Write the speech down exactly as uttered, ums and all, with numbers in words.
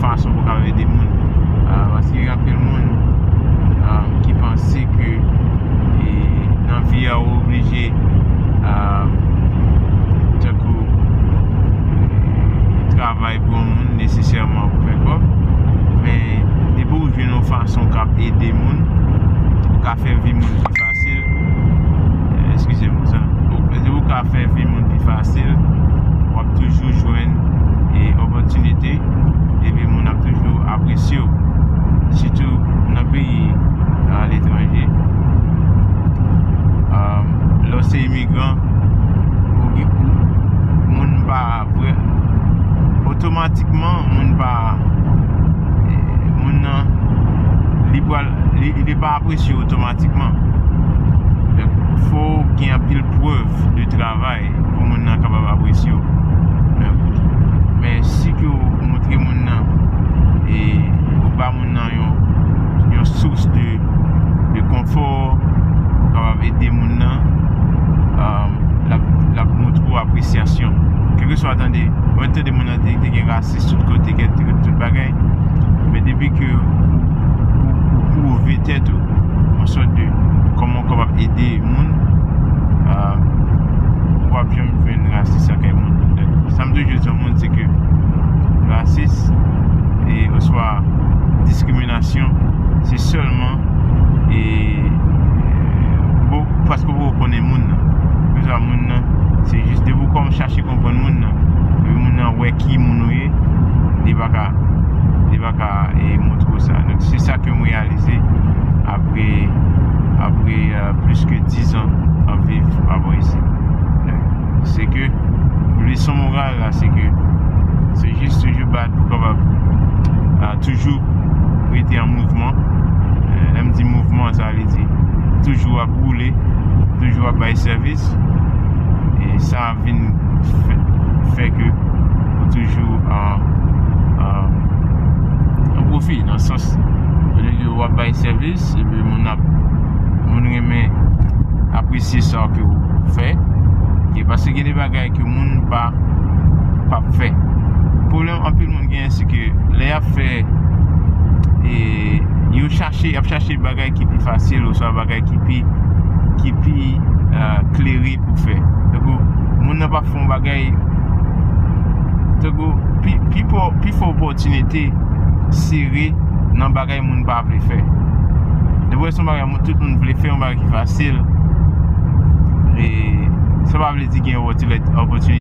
fason pou w kapab ede moun. Ah, paske gen anpil moun, ah, ki panse ke, e, nan vi a ou oblije, ah, tankou, e, travay pou yon moun nesesèman pou fè kòb. Men depi ou jwenn yon fason k ap ede moun, ou ka fè vi moun pi fasil. Eskize m pou sa. Ou, ou ka fè vi moun pi fasil. W ap toujou jwenn, e, opòtinite, epi moun ap toujou apresye w. Sitou nan peyi, aletranje. Lè w se imigran, ou gen, moun pa vre, otomatikman, moun pa, e, moun nan, li pral, li, li pa apresye w otomatikman. Donk, fò w gen anpil prèv de travay pou moun nan kapab apresye w. Donk, men si ke w montre moun nan, e ou ba moun nan yon, yon sous de, de konfò, ou kapab ede moun nan, um, l ap, l ap montre w apresyasyon. Kèlkeswa, tande, mwen tande moun nan te, te gen rasis tout kote, kèt, tout bagay. Men depi ke ou, ou, ou pwouve tèt ou, yon sòt de kòman w kapab ede moun, ah, ou p ap janm jwenn rasis lakay moun. Donk, sa m toujou di yon moun, se ke rasis e oswa diskriminasyon, se sèlman, e, bo-, paske w poko konnen moun nan. Kèlkeswa moun nan, se jis depi w kòm chache konprann moun nan, epi moun nan wè ki moun ou ye, li pa ka, li pa ka, e, montre w sa. Donk, se sa ke m reyalize apre, apre, euh, plis ke dizan ap viv abò isi. Se ke leson moral la, se ke se jis toujou bat pou kapab, ah, toujou rete an mouvman. Euh, lè m di mouvman, sa vle di toujou ap woule, toujou ap bay sèvis. E sa vin fè, fè ke ou toujou an, an, an pwofi, nan sans, olye ke w ap bay sèvis, epi moun ap, moun renmen apresye sa ke w fè. E paske gen de bagay ke moun pa, p ap fè. Pwoblèm anpil moun genyen, se ke lè y ap fè, e, yo chache, y ap chache bagay ki pi fasil, oswa bagay ki pi, ki pi, euh, klere pou fè. Tankou, moun nan p ap fè yon bagay, tankou, pi, pi fò, pi fò opòtinite sere nan bagay moun pa vle fè. Depi w wè se yon bagay moun, tout moun vle fè, yon bagay ki fasil, e sa pa vle di gen opòtinite, opòtinite